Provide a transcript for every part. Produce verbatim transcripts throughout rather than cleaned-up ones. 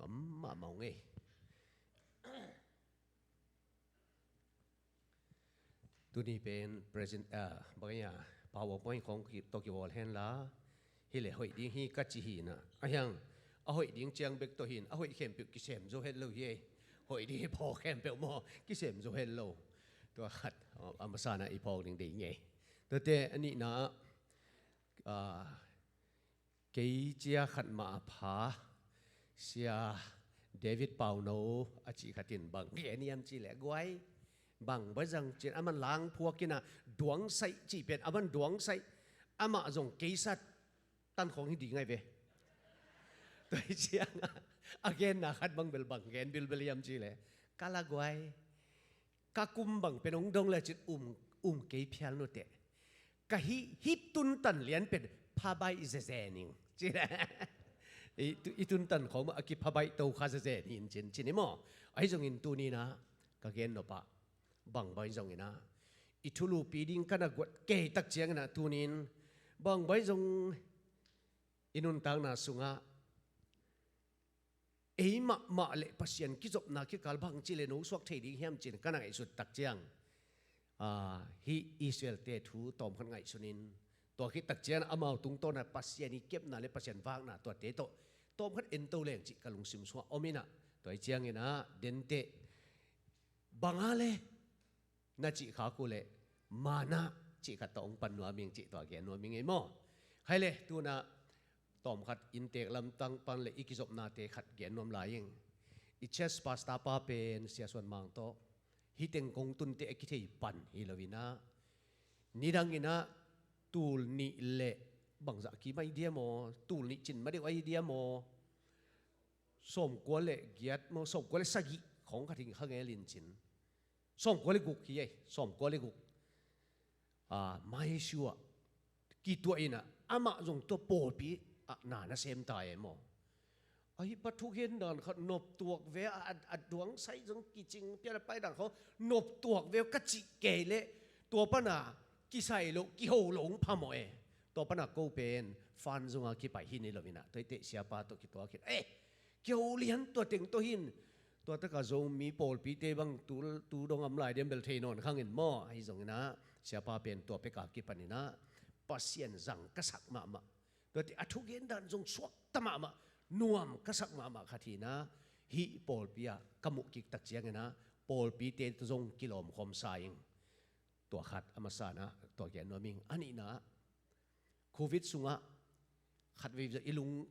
Pam mahmah ung ei. Tuni pen present, ah, bangaya, PowerPoint khong ki, tawh kibawl henla, hi le hoih ding hi ka ci hi na. A hiang, a hoih ding ciang bek tawh hin, a hoih khempeuh kisem zo het lo hi ei. Hoih ding hi pawh khempeuh maw, kisem zo het lo. Tua khat, a, a masa na i phawk ding dei ngei. Tuate, a nihna, ah, kei cia khat mah a pha, Sia David Pauno a cih khat in bang gen hiam cih leh guai, bang bai zang cin, aman lang phuak in a duangsaih cih pen, aman duangsaih, amah zong keisat tan khong hi ding ai ve. Tua hi ciang a, a genna khat bang bel bang gen bilbel hiam cih leh, ka la guai, ka kum bang pen hong dong le cin um, um kei phial nuteh. Ka hih, hih tuntan lian pen phabaih zeze ning. Ci le. I, tu, i tuntan khawng mah a kiphabaih to kha zeze ning cin, cin i maw. Ahi zongin tuni-in ah, ka gen nop ah, bang bai zongin ah, i thulupi ding ka na guat kei tak ciangin ah tuni-in, bang bai zong i nuntakna sungah, ei mahmah le Pasian kizopna kikal bang ci le no suak thei ding hiam cin ka na ngaihsut tak ciang. Ah, hih Israel-te thu tawmkhat ngaihsunin, tua khit tak ciang amau tungtawn a Pasian i kepna le Pasian vakna tuate tawh tawmkhat ento leng cih ka lungsim sungah om in ah, tua hi ciangin ah, denteh bang a le na cih khak uh leh, manna cih khat tawh hong pan nuam ing cih tua gen nuam ing ei maw. Hai le, tu-in ah tawmkhat inntek lamdang pan le i kizopnate khat gen nuam lai ing. I church pastor pa pen Sia Suan Mang tawh, hih teng kong tunte a kithei pan hi lo-in ah, nidangin ah tul nih le bangzah kim ahi diam aw, tul nih cin ma deuh ahi diam aw, sawmkua le giat maw, sawmkua le sagih khawng khat hi kha ngel in cin. Sawmkua le guk hi ei, sawmkua le guk. Ah, maisuah kituah in ah, amah zong tua pawlpi ah na na sem ta ei maw. Ahi pa thugen dan khat noptuak ve a, a, a duangsaih zong kicing pian a pai dan khawng noptuak ve ka cih kei leh, tua pan a kisai lo, kiho lo hong phamawh e. Tua pan a ko pen fan zong a kipai hi ni lo-in ah, tua hi teh siapa tawh kituak khit. Eh, kiho lian tua teng tawh hin. Tua tak a Zomi pawlpite bang tu, tu dong om lai diam bel thei nawn khang in maw. Ahi zongin ah, siapa pen tua pek a kipan in ah, Pasian zang ka sak mahmah. Tua teh a thugen dan zong suakta mahmah, nuam ka sak mahmah khat hi-in ah, hih pawlpi ah ka muh kik tak ciangin ah, pawlpite tawh zong kilawm khawm sa ing. Tua khat a masa-in ah, tua gen nuam ing. A nihna, Covid sungah khatvei i lung,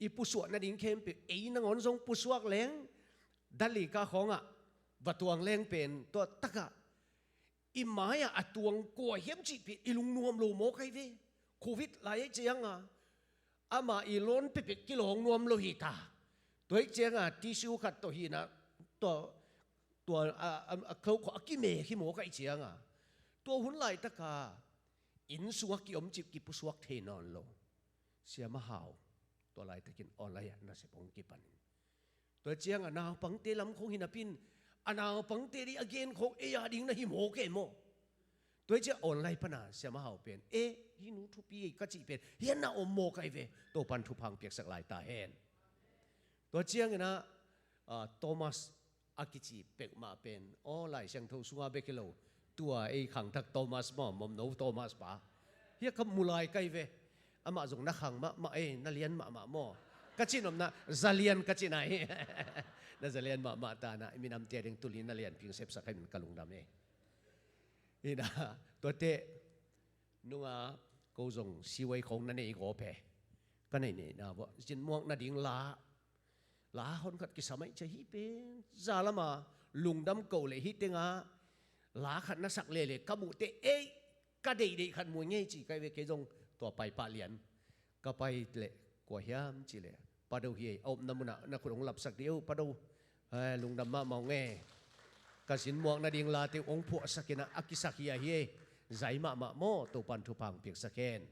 i pusuah nading khempeuh, ei nangawn zong pusuak leng, Dalika khawngah va tuang leng pen, tua tak ah i mai-ah a tuang kua hiam cih pen i lungnuam lo mawk ai ve. Covid lai ahih ciang a, amah i lawn pepek kilawng nuam lo hi ta. Tua ahih ciang a, tissue khat tawh hi-in ah, tua, tua, a, a, a kho khawng a kimek hi mawk ahih ciang a, tua hun laitak a, inn sungah kiom cip kipusuak thei nawn lo. Siamah Hau, tua laitakin online ah nasep hong kipan in. Tua ciang a naupangte lam khawng hi napi-in, a naupangte ding a gen khawng ei a ding na hi mawk e maw. Tua ciang online pan a Siamah Hau pen, eh, hih nu thupi ei ka cih pen, hi-in na om mawk ai ve, Topan thupha hong piaksak lai ta hen. Tua ciangin ah, ah, Thomas a kici peuhmah pen, aw, Lai Siangtho sungah bek hi lo, tua ei khangthak Thomas maw, Momno Thomas pa, hi-a ka mu lai ka hi ve. Amah zong na khang mahmah ei, na lian mahmah maw. Ka cih nopna, za lian ka cihna hi. Na za lian mahmah ta-in ah, i minamte a ding tuni-in na lianpi hong sepsak hi-in ka lungdam ei. Hi-in ah, tua teh, nunga ko zong siwai khawng na nei gawp e. Ka nei neihna uah, zin muak nading la, la hon khat kisam ahih ciang hih pen, za lam a lungdam ko leh hih teng ah la khat na sak lehleh ka muh teh, ei, ka deihdeih khat mu ing ei ci ka hi ve. Kei zong tua paipah lian ka pai leh, kua hiam cih leh, Pa Do hi ei, a omna munah na khut hong lapsak dih o, Pa Do. Hai, lungdam mahmah ung ei. Ka zin muak nading late hong phuahsak in ah, a kisak hi a hi ei. Zai mahmah maw, Topan thupha hong piaksak hen.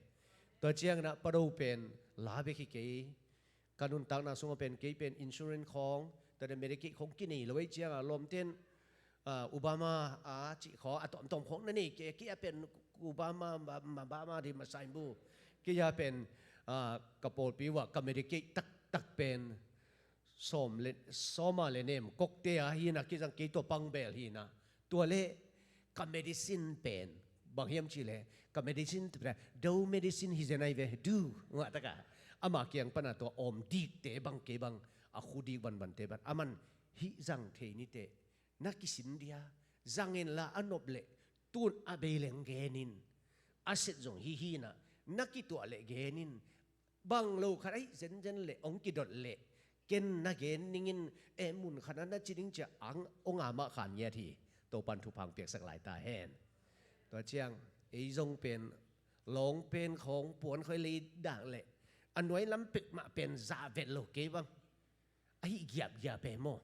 Tua ciangin ah Pa Do pen la bek hi kei. Ka nuntakna sungah pen kei pen insurance khawng, tua teh Medicaid khawng kinei lo ahih ciang a, lawmte'n, ah, Obama a cih khawng, a tuamtuam khawng na nei kei, kei a pen Obama, ma, ma, Obama di ma sign bu. Kei a pen, ah, ka pawlpi uah ka Medicaid taktak pen sawm le, sawma le nem kokte a hi na, kizang kei tua pangbel hi na. Tua le ka medicine pen bang hiam cih le, ka medicine pen do medicine hi zen ai ve, do ngah taka. Ama kiang pana tua awm dikte bang kei bang, a khu dik bangbante bang, aman hih zang thei nite, na kisin dia, zang in la a nop le, tun a bei leng genin, a set zong hi hi na, na kituah le genin, bang lo khat ahi zenzen le, ong kidot le, ken na gen ningin, e mun khat na na ci ding cia ang, ong a mah khan ngiat hi, Topan thupha piaksak lai ta hen. Tua ciang, ei zong pen, lawng pen khawng puan khoi lei dak le, a nuai lam pek mah pen za vet lo kei bang. Ahi giapgiap e maw.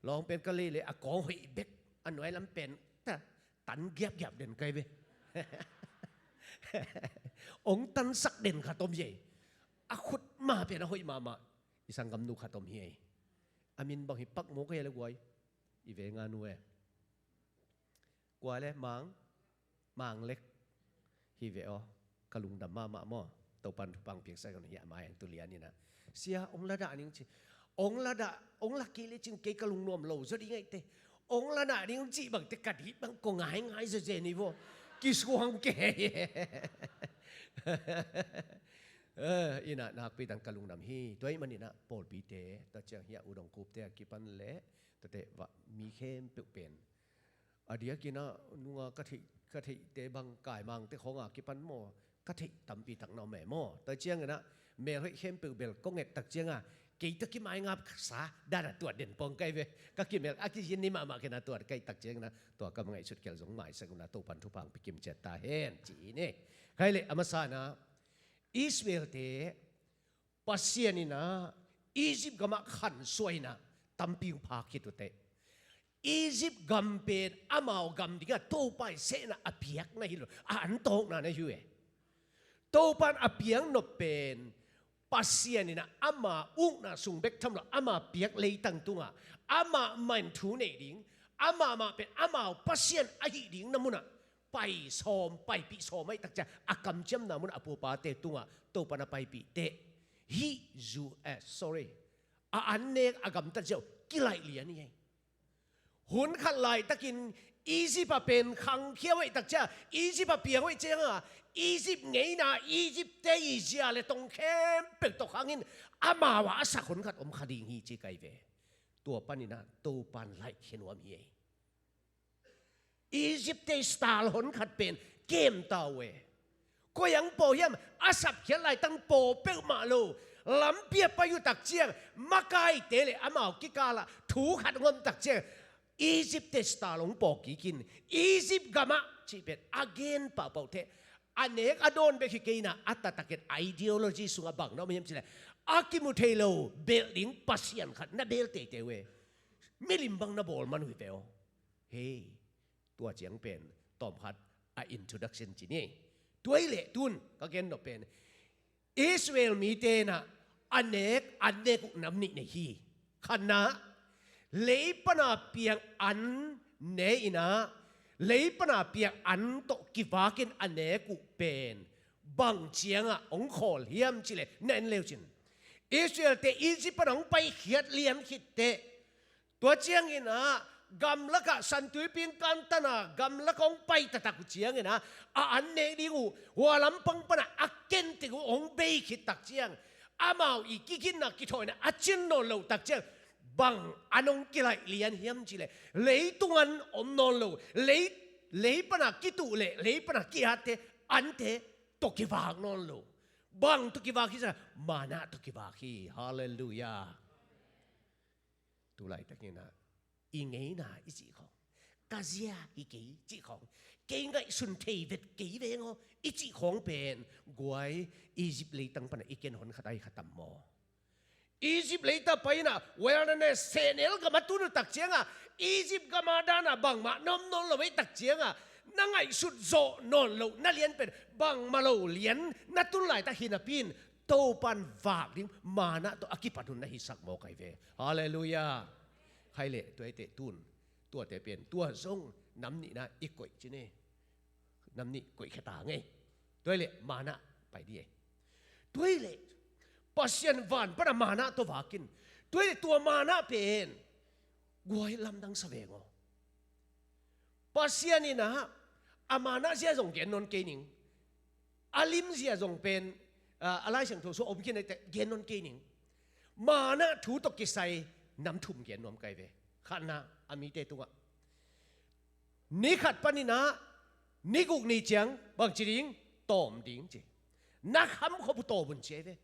Lawng pen ka lei le a kawng hoih bek, a nuai lam pen ta, tan giapgiap den kai ve. Ong tansak den khat om ye. A khut ma pen a hoih mahmah. I sanggamnu khat om hi ei. A min bang hi pak maw ka hi le guai. I ve nga nu e. Kua le mang, mang lek. Hi ve aw, ka lungdam mahmah maw. Topan thupha piaksak hi a mai ang tu lian ina. Sia, ong la dah ning ci. Ong la dah, ong la kei le cin kei ka lungnuam lo zaw ding ahi te. Ong la dah ning ci bang te ka dih bang ko ngai ngai zaw zen i vaw. Kisuang kei. Eh, ina nakpi tang ka lungdam hi. Tua i man ina pawlpite, tua ciang hi a u dong kupte a kipan le, tua te va mi khempeuh pen. A diakin a nunga ka theih, ka theihte bang kaimangte khawng a kipan maw, ka theih tampi tak na om e maw. Tua ciangin a, melhoih khempeuh bel kong et tak cianga, kei ta kimaingap sa, dan a tuat den pong kai ve. Ka kimel, a kizin ni mahmah ken a tuat kai tak ciangin a, tua ka mangaihsut kel zong maisak un a, Topan thupha ong pia kimciat ta hen, ci hi ni. Kai le, a masa na, Israel-te, Pasian in a Egypt gamah khansuah in a tampi hong phak khit uh teh. Egypt gam pen amau gam dingah Topa i sehna a piakna hi lo, a antawkna na hi uh e. Topa in a piaknop pen Pasian in a ama ukna sung bek tham lo, ama piak leitang tungah amah mah in thu nei ding, amah mah pen amau Pasian ahih ding na munah pai sawm, paipih sawm ahih tak ciang a kamciamna mun a pupate tungah Topa na paipih teh. Hih zu, eh, sorry. A an nek a gamtat ziau kilaih lian hi ei. Hun khat laitakin Egypt a pen khangkhia uh ahih tak ciang, Egypt a piang uh ahih cianga, Egypt ngeina, Egypt te i zia le tong khempeuh tawh khangin amau a a sak hun khat om kha ding hi ci kai ve. Tua panin a Topa in laih khe nuam hi ei. Egypt te style hon khat pen kem ta uh e. Koi ang paw hiam, a sapkhiat laitang paw peuhmah lo. Lampi a pai uh tak ciang makaite le amau kikalah thu khat ngom tak ciang Egypt te style hong paw kikin Egypt gamah cih pen a gen pahpah uh teh. A nek a dawn bek hi kei na a taktakin ideology sungah bang na om hiam cih leh a kimu thei lo belh ding pasian khat na bel teitei uh e. Milim bang na bawl man uh hi ve aw. Hei, tua ciang pen tawmkhat a introduction ci ni. Tua hi leh tun ka gen nop pen Israel mite in a nek, an nek uh nam nih nei hi. Khatna, lei pana piang an ne in a, lei pana piang an tawh kivakin a nek uh pen bang ciangah hong khawl hiam cih leh na en leu cin. Israel-te Egypt pana hong paikhiat lian khit teh Tua ciangin a gamlakah santuipin kantan a gamlakah hong pai taktak uh ciangin a, a an nek ding uh hua lampang pana a ken teng uh hong bei khit tak ciang, amau i kiginna kithawina a cin nawn loh tak ciang, bang an hong kilaih lian hiam cih leh leitung an om nawn lo, lei, lei pana kituh le lei pana ki-atte ante tawh kivak nawn lo. Bang tawh kivak hi sa, mana tawh kivak hi. Halleluiah. Tu laitakin a, i ngeina i cih khawng, ka zia hi kei cih khawng, kei ngaihsun thei vet kei veng aw i cih khawng pen guai, Egypt leitang pana i ken hon khat ahi kha tam maw? Egypt leitang paina wilderness sehnel gama tun uh tak cianga, Egypt gama dana bangmah na om nawn lo ei tak cianga, na ngaihsut zawh nawn loh na lian pen bangmah lo lian na tun laitak hi napi in Topan vak ding mana tawh a kipan hun na hisak mawk ahi ve. Halleluiah. Khai leh tua hi teh tun, tuate pen tua zong nam nihna i koih ci ni. Nam nih koih khia ta ngei. Tua hi leh mana pai dih ei. Tua hi leh Pasian van pana mana tawh vakin, Tua hi leh tua manna pen guai lamdang sa veng aw. Pasian in ah a manna zia zong gen nawn kei ning. A lim zia zong pen, ah, a Lai Siangtho sung a om khin a, gen nawn kei ning. Manna thu tawh kisai nam thum gen nuam kai ve. Khatna, a mite tungah ni khat panin ah ni guk ni ciang bangci ding, tawm ding ci. Na khamkhop uh tawm un ci ahi ve.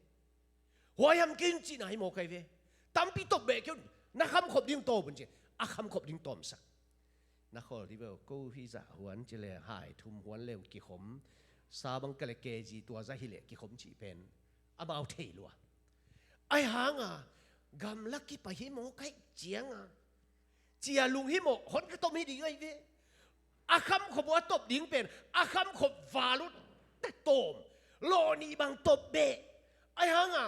Huaiham kei un cihna hi mawk ahi ve. Tampi tawm beh kei un, na khamkhop ding tawm un ci. A khamkhop ding tawmsak. Na khawl hi ve aw, ko hi zah huan ci le hai thum huan le uh kikhom. Sa bang ka le kg tua zah hi leh kikhom cih pen amau thei lua. Ahi hanga gamla kipai hi mawk ahi cianga cia lunghimawh hon ka tom hi ding ahi ve. A khamkhop uh a top ding pen a khamkhop val uh tawm, lawh nih bang top beh. Ahi hanga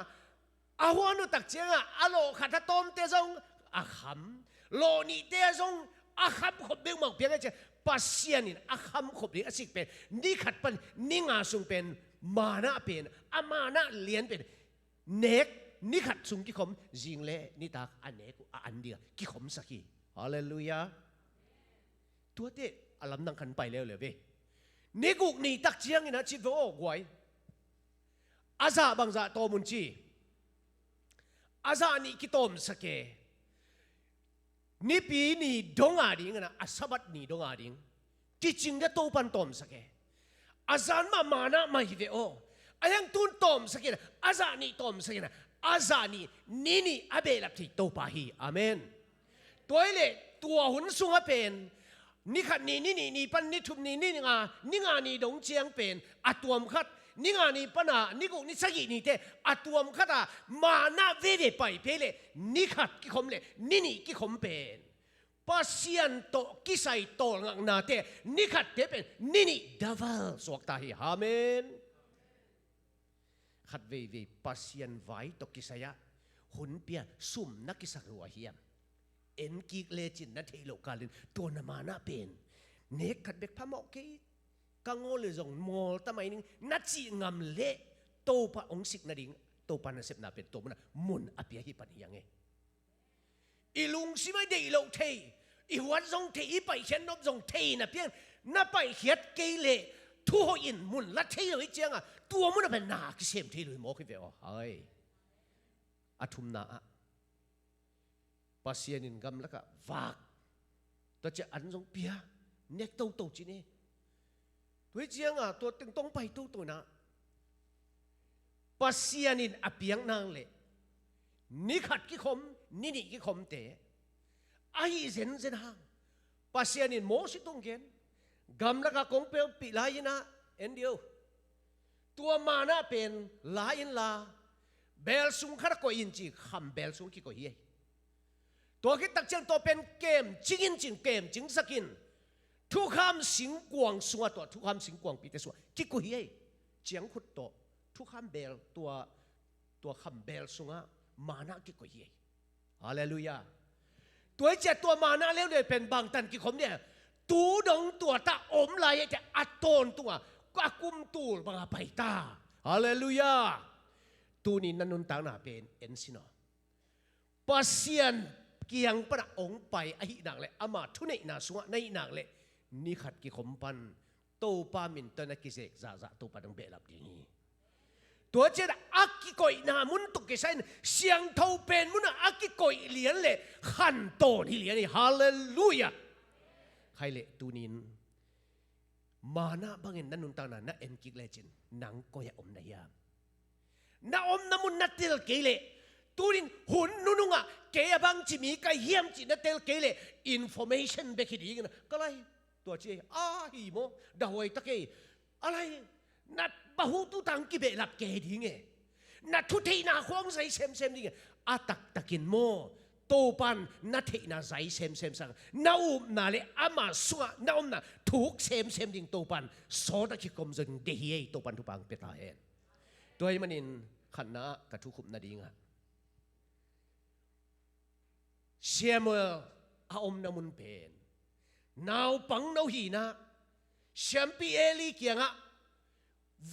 a huan uh tak cianga a lawh khat a tawmte zong a kham, lawh nihte zong a khamkhop beuh mah uh piang ahi ciang Pasian in a khamkhop ding a sik pen ni khat pan ni nga sung pen manna pen, a manna lian pen nek ni khat sung kikhom, zing le nitak a nek uh a an dingah kikhomsak hi. Halleluiah. Tuate a lamdang khan pai leuleu ve. Ni guk ni tak ciangin ah cit ve aw guai. A zah bangzah tawm un ci. A zah nih kitawmsak e. Nipi ni dong a ding, a Sabbath ni dong a ding kicing dia Topan tawmsak e. A zan mah manna mah hi ve aw. A hiang tun tawmsak in a zah nih tawmsak in a zah nih ni nih a behlap thei Topa hi. Amen. Tua hi leh tua hun sungah pen ni khat ni, ni nih ni pan ni thum ni, ni nga, ni nga ni dong ciang pen a tuam khat, ni nga ni pana ni guk ni sagih nite a tuam khat a manna veve pai phei leh ni khat kikhom leh ni nih kikhom pen Pasian tawh kisai tawlngaknate ni khatte pen ni nih daval suakta hi. Amen. Khat veivei Pasian vai tawh kisai ah hun pia sum na kisak lua hiam? En kik lecin na theih loh kalin tua na manna pen nek khat bek phamawh kei, ka ngawl le zong mawl ta mai ning na cih ngam leh Topa hong sik nading Topa nasepna pen tua munah mun a pia hi pan hiang e. I lungsim ah i deih loh thei, i huat zong thei, i paikhiat nop zong thei na piang, na paikhiat kei leh thu hoih in mun la thei lo hi cianga tua munah pen na kisem thei lo hi mawk hi ve aw hai. A thumna ah Pasian in gamlakah vak tua ciah an zong pia nek toto cin e. Tua hi cianga tua tengtong pai toto na Pasian in a piak nang leh ni khat kikhom, ni nih kikhomte ahi zenzen hang Pasian in Moses tung gen gamlakah kong peuhpih lai-in ah en dio. Tua manna pen la inla bel sung khat a koih in ci kham bel sung kikoih hi. Tua khit tak ciang tua pen kemcing in cin kemcingsak in thukham singkuang sungah tua thukham singkuangpite sungah kikoih hi. Ciangkhut tawh thukham bel tua, tua kham bel sungah manna kikoih hi. Halleluiah. Tua hi ciah tua manna leuleu pen bangtan kikhom dia tu dong tua ta om lai hi ciah a tawntunga a kum tul banga pai ta. Halleluiah. Tunin na nuntakna pen en sin aw. Pasian kiang pana ong pai ahih nak leh ama thuneihna sungah na hih nak leh ni khat kikhom pan Topa min tawh na kizek zahzah Topa dang behlap ding hi. Tua cian a kikoihna mun tuk kisai in siangtho pen munah a kikoih lian le khantawn hi lian hi. Halleluiah. Khai leh tunin manna bangin na nuntakna na en kik lecin nang koi-ah om na hiam? Na omna mun na tel kei leh tunin hun nunungah kei a bangci mi kai hiam cih na tel kei leh information bek hi dingin ka lai tua ci a hi maw? Dahuai ta kei a lai na bahu tutang kibehlap kei ding e. Na thutheihna khuang zai semsem ding e. A taktakin maw Topan na theihna zai semsem sang na upna le ama sungah na omna thuk semsem ding Topan sawt a kikom zong dei hi ei. Topan thupang pia ta hen. Tua hi manin khatna ah ka thukhupna dingah Samuel a omna mun pen naupang no hinah siampi Eli kiangah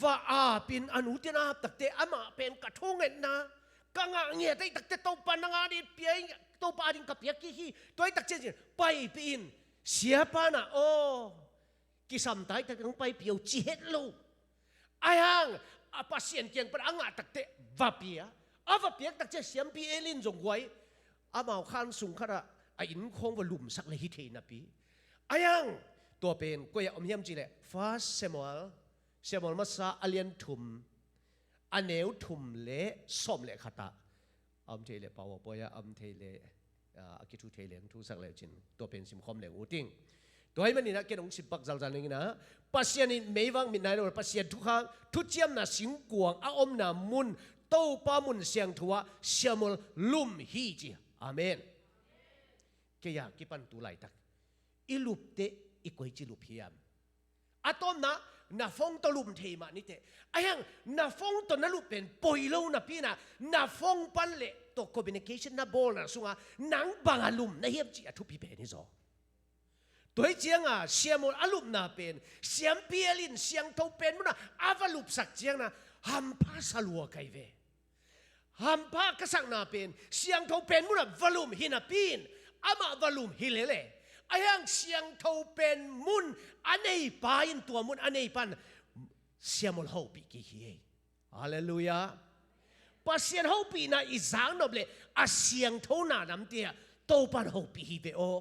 va apin a nutin a haptakte amah pen ka thungetna Ka ngah ngiat ahih takteh Topa nang a ding pia in, Topa a ding ka piak kik hi. Tua ahih tak ciangin paipih in, siapa na aw, kisam ta ahih takteh nang paipih o ci het lo. Ahi hang a Pasian kiang pan a ngah takteh va pia. A va piak tak ciang siampi El in zong guai, amau khan sung khatah a inn khawng va lumsak le hi thei napi. Ahi hang tua pen koi ah om hiam cih leh First Samuel, Samuel masa a lian thum, a neu thum le sawm le khat ah a om thei leh, PowerPoint ah a om thei leh, a kithu thei leh hong thusak le cin, tua pen simkhawm leng ut ing. Tua ahih manin ah ken hong simpak zalzal ning in ah, Pasian in meivak mit nai lo, Pasian thukhang thuciamna singkuang a omna mun, Topa mun siangtho ah Samuel lum hi ci. Amen. Kei a kipan tu laitak i lupteh i koici lup hiam? A tawpna, na phone tawh lum thei mah niteh. Ahi hang na phone tawh na lup pen poi lo napi in ah, na phone pan leh tawh communication na bawlna sungah nang bang a lum na hiam cih a thupi pen hi zaw. Tua ahih ciangin Samuel a lupna pen siampi El in siangtho pen munah a va lupsak ciangin ah hampha sa lua ka hi ve. Hampha ka sakna pen siangtho pen munah va lum hi napi in, amah va lum hi lel e. Ahi hang siangtho pen mun a neipa in, tua mun a neipa in Samuel hopih kik hi ei. Halleluiah. Pasian hopihna i zaknop leh a siangthona namte ah Topa in hopih hi ve aw.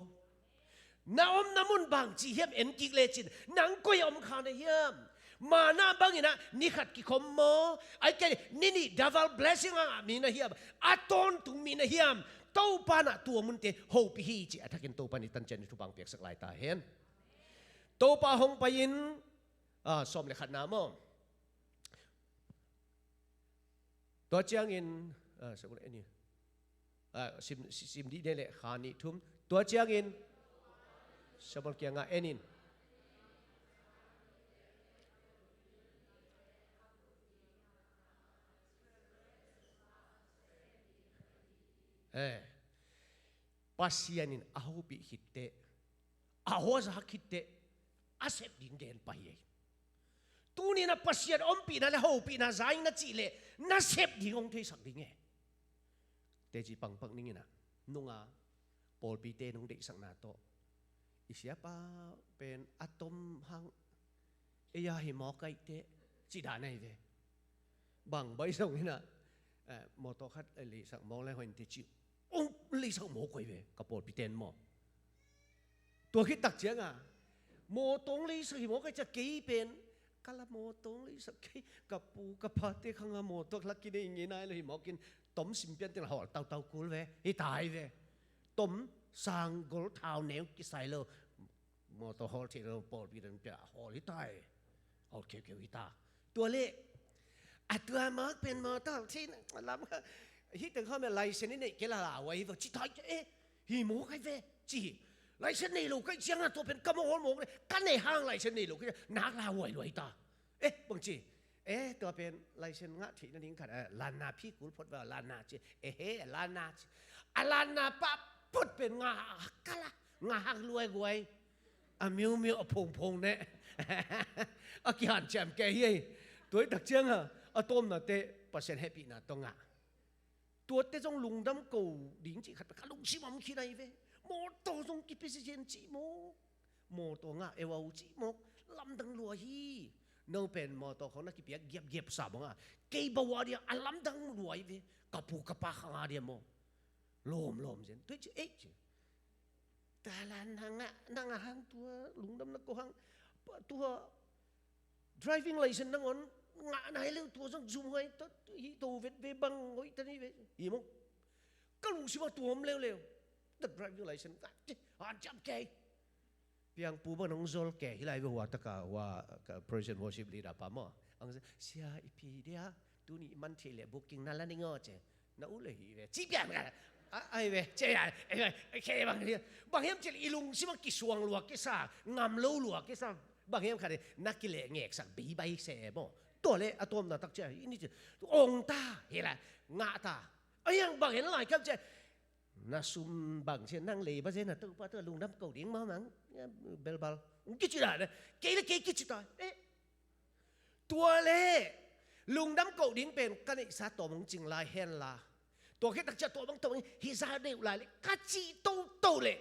Na omna mun bangci hiam en kik lecin, nang koi a om kha na hiam? Manna bangin ah ni khat kikhom maw? Ahih kei leh ni nih double blessing a ngah mi na hiam? A tawntung mi na hiam? Topa in ah tua munte hopih hi ci a thakin Topa in i tan ciang i thupha piaksak lai ta hen. Topa hong pai in, ah, sawm le khatna maw? Tua ciangin, ah, Samuel en in. Ah, sim, sim dih dei leh kha nih thum. Tua ciangin Samuel kiangah en in. Eh, Pasian in a hopih khitteh, a hawza khitteh, a sep ding gen pah hi ei. Tuni-in a Pasian ompihna le hopihna za ing na cih leh na sep ding hong theisak ding e. Teci pangpak ning in ah, nunga pawlpite nong deihsakna tawh i siapa pen a tom hang ei a hi mawk aih teh ci dan ahi ve. Bang bai zong in ah, eh, mawtaw khat, eh, leisak mawk le hoih in teci, ong leisak mawk ahi ve ka pawlpite in maw. Tua khit tak ciangin mawtaw ong leisak hi mawk aih ciang kei pen ka la mawtaw ong leisak kei, ka pu ka pate khang a mawtaw la kinei ngei nai lo hi mawk in, tom sim pian teng la hawl tautau kul ve hi ta hi ve. Tom sanggol thau neu kisai lo, mawtaw hawl thei lo, pawlpi dan pia hawl hi ta hi. Hawl kheukheu hi ta. Tua leh a tua mawk pen mawtaw hawl thei na lam kha, hi teng kha me license i neih kei la lau ahi ve ci ta hi. Eh, hi mawk ahi ve ci hi. License nei lo ka hih ciangin tua pen ka mawk hawl mawk le ka nei hang license nei lo ka hih ciang nak lau ahi lua hi ta. Eh, bang ci. Eh, tua pen license ngah theih nading khat, eh, lanna phi kul phot va lanna ci. Eh, he, lanna ci. A lanna pah phot pen ngah kal a, ngah hak luai guai. A miumiu a phongphong ne. A kihanciam kei hi ei. Tua hi tak ciangin a tawpna teh Pasian hehpihna tawh ngah. Tuate zong lungdam ko ding cih khat ka lungsim ah om khin ahi ve. Mawtaw zong kipia zen cih mawk, mawtaw ngah e uh cih mawk, lamdang lua hi. No pen mawtaw khawng na kipiak giapgiap sa bang a, kei bawah dia a lamdang lua hi ve. Ka pu ka pa khang a dia maw, lawmlawm zen. Tua hi ci, ei ci. Talan hang ah, nang a hang tua lungdam na ko hang, tua driving license nangawn ngah nai leu tua zong zum huai ta hi to vet ve bang hoih ta ni ve hi maw. Ka lungsim ah tua om leuleu. The driving license ngah ci hanciam kei. Piangpu bang nong zol kei hi lai ve hua taka hua ka praise and worship leader pa maw. Ang sia i pi dia tuni i man thei leh booking na la ning aw ci. Na u le hi ve ci pian ka. A, ai ve ci a, ai ve, kei bang hi. Bang hiam ci leh i lungsim ah kisuang lua kisa, ngam lo lua kisa. Bang hiam khat na kileh ngeksak bei bai se maw. Tua leh a tawpna tak ci a i ni ci ong ta hi la, ngah ta. A hiang bang hiam lai kam ci a, na sum bang ci a nang lei ba zen a Topa tawh lungdam ko ding maw mang. Belbal. Kici la na. Kei le kei kici ta. Eh. Tua leh lungdam ko ding pen ka neihsa tawm hong cing lai hen la, Tua khit takciah tua bang tua bang hi za deuh lai leh ka cih toto leh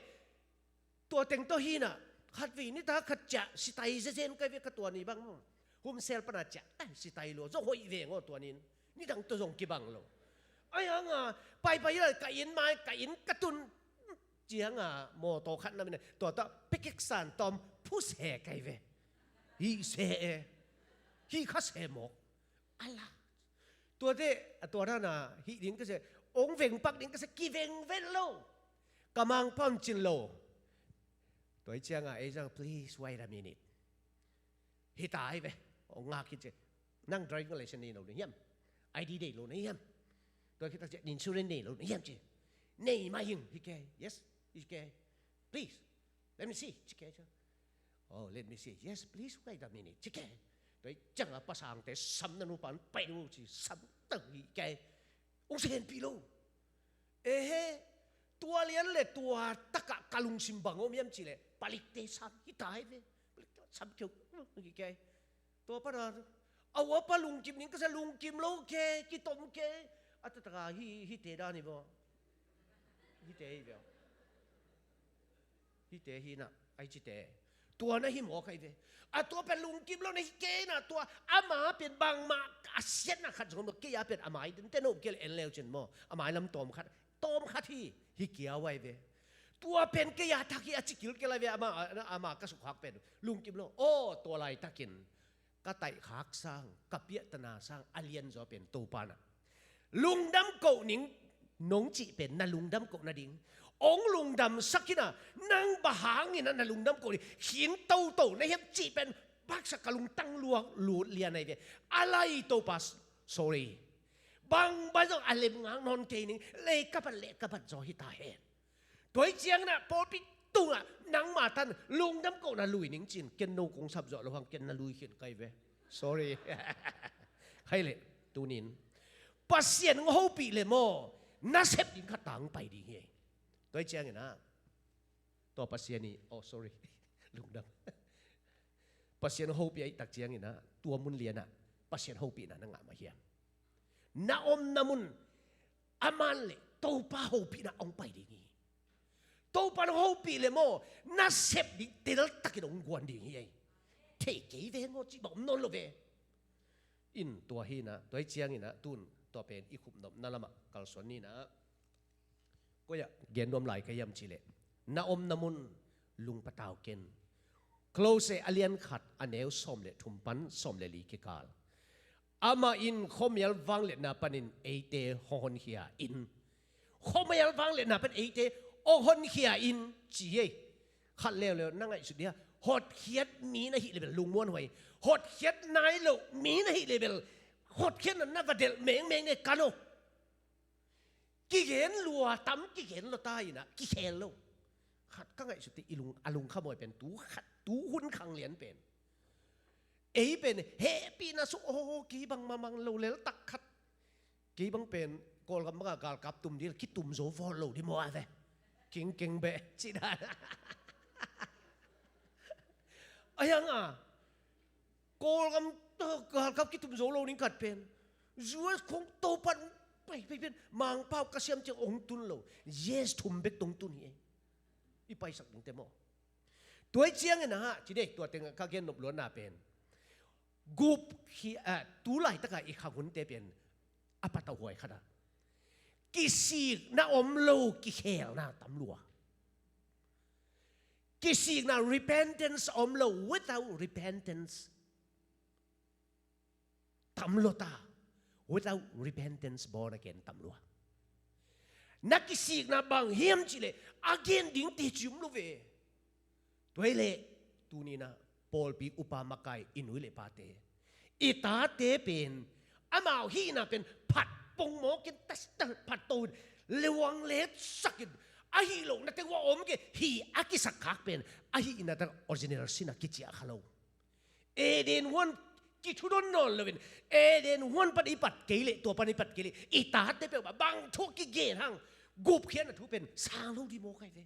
tua teng tawh hi na. Khatvei nitak khat ciah sitai zezen kai ve ka tua ni bang maw. Home cell pana ciah tai sitai lua zo hoih veng aw tua nin. Nidang tawh zong kibang lo. Ai hanga paipai lai ka inn mai ka inn ka tun cianga mawtaw khat na mina tua tawh pekek san tawm phuse kai ve. Hi se e. Hi kha se mawk. Ala. Tuate a tua dana hih ding ka se ong vengpak ding ka se kivengven lo. Ka mangpam cin lo. Tua hi cianga ei zang please wait a minute. Hi ta hi ve. Ong ngak hi ci. Nang driving license nei lo na hiam? I D nei lo na hiam? Tua khit tak ci insurance nei lo na hiam ci. Nei mah hing hi ke. Yes. Hi ke. Please. Let me see. Ci ke ci. Oh, let me see. Yes, please wait a minute. Ci ke. Tua hi cianga pasangte sam na nupan pai lo ci sam tang hi ke. Ong senpi lo. Ehe, tua lian le tua takah ka lungsim bang om hiam cih leh palikte sam hi ta hi ve. Palikte sam keu hi ke. Tua pana a uapa lungkim ning ka sa lungkim lo ke kitom ke. A tataka hi hite dan hi vaw. Hite hi vaw. Hite hi na ai cite. Tua na hi mawk ai ve. A tua pen lungkim lo na hi kei na tua ama pen bangmah a siatna khat zong om lo kei a pen a mai den te no kei le en leu cin maw. A mai lam tawm khat tawm khat hi hi kiau ai ve. Tua pen kei a thak hi a cikil kei lai ve ama ama ka sukhak pen lungkim lo aw tua laitakin ka taihkhak sang ka piahtana sang a lianzaw pen Topa na lungdam koh ning nong cih pen na lungdam koh nading ong lungdamsak hi na nang bang hangin na lungdam koh ning khin toto na hiam cih pen baksak ka lungtang luak lut lian ai ve. A lai Topa sorry. Bang bang zong a lem ngak nawn kei ning lei ka bat leh ka bat zaw hi ta hen. Tua hi ciangin ah pawlpi tungah nangma tan lungdam kohna lui ning cin ken no kong sap zawh lo hang ken na lui khin kai ve. Sorry. Hai leh tunin Pasian hong hopih leh maw nasep ding khat tang pai ding hi. Tua hi ciangin ah tua Pasian hi oh sorry lungdam. Pasian hopih ahih tak ciangin ah tua mun lianah Pasian hopihna na ngah mah hiam? Na omna mun a man le Topa hopihna hong pai ding hi. Topa hong hopih le maw nasep ding teltakin hong guan ding hi ei. Thei kei ve ngaw cih bang om nawn lo ve. In tua hinah tua hi cianginah tun tua pen i khupnopna lamah kalsuan ninah. Koiah gen nuam lai ka hiam cihleh na omna mun lungpatau ken. Kolose a lian khat a neu sawm le thum pan sawm le li kikal. Amah in khuamial vangliatna panin eite hong honkhia in. Khuamial vangliatna pan eite hong honkhia in ci hi. Khat leuleu na ngaihsut dia hotkhiat mi na hih le bel lungmuanhuai. Hotkhiat nai lo mi na hih le bel hotkhiatna na va delh mengmeng e kan aw. Kigen lua tam kigen lua ta inah kikhel lo. Khat ka ngaihsut te i lung a lungkhamhuai pen tu khat tu hun khanglian pen. Ei pen hehpihna su aw kei bang mamang lo lel tak khat. Kei bang pen Kawlgam bangah galkap tum dil kitum zo vawl lo di maw a ve. Kingkeng beh cih dan. A hiang a Kawlgam galkap kitum zo lo ning khat pen U S khong topat pai pai pen Mangpau ka siam ciang ong tun lo. Yes thum bek tong tun hi ei. I paisak dingte maw? Tua hi ciangin ah ci dei tua teng ka gen nop luatna pen gup khi a tu laitaka i khang hunte pen a patauhuai khatah kisikna om lo kikhelna tam lua. Kisikna repentance om lo without repentance tam lua ta. Without repentance born again tam lua. Na kisikna bang hiam cihleh a gen ding teci um lo ve. Tua hileh tuninah pawlpi upa makai i nu le pate i tate pen amau hihna pen phat pongmawkin tasital phat to in leuang letsakin ahi lo na tengua om ke hi a kisakkhak pen ahi inah original sin a kiciah kha lo. Eden huan kithudon nawn loin Eden huan pan i pat kei leh tua pan i pat kei leh i tate peuhmah bang thu kigen hang gupkhiatna thu pen sang lo di maw kai ve.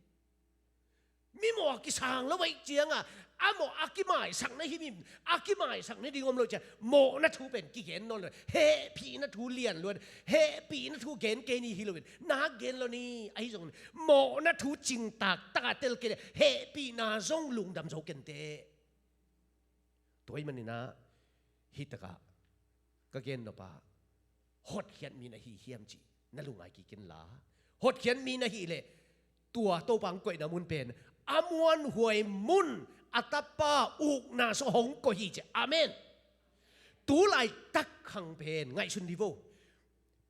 Mi mawh a kisang lo ahih ciangah a mawh a kimaisak na himhim, a kimaisak nading om lo ciang mawhna thu pen kigen nawn lo. Hehpihna thu lian lua, hehpihna thu gen kei ni hi loin na gen lo ni. Ahi zongin mawhna thu cingtak takah tel kei le hehpihna zong lungdam zo kenteh. Tua ahih manin ah hih takah ka gen nop ah hotkhiat mi na hi hiam cih na lungngai kik inla, hotkhiat mi na hih leh tua Topa hong koihna mun pen a muanhuai mun, a Tapa ukna sungah hong koih hi ci. Amen. Tu laitak khang pen ngaihsun ni vo.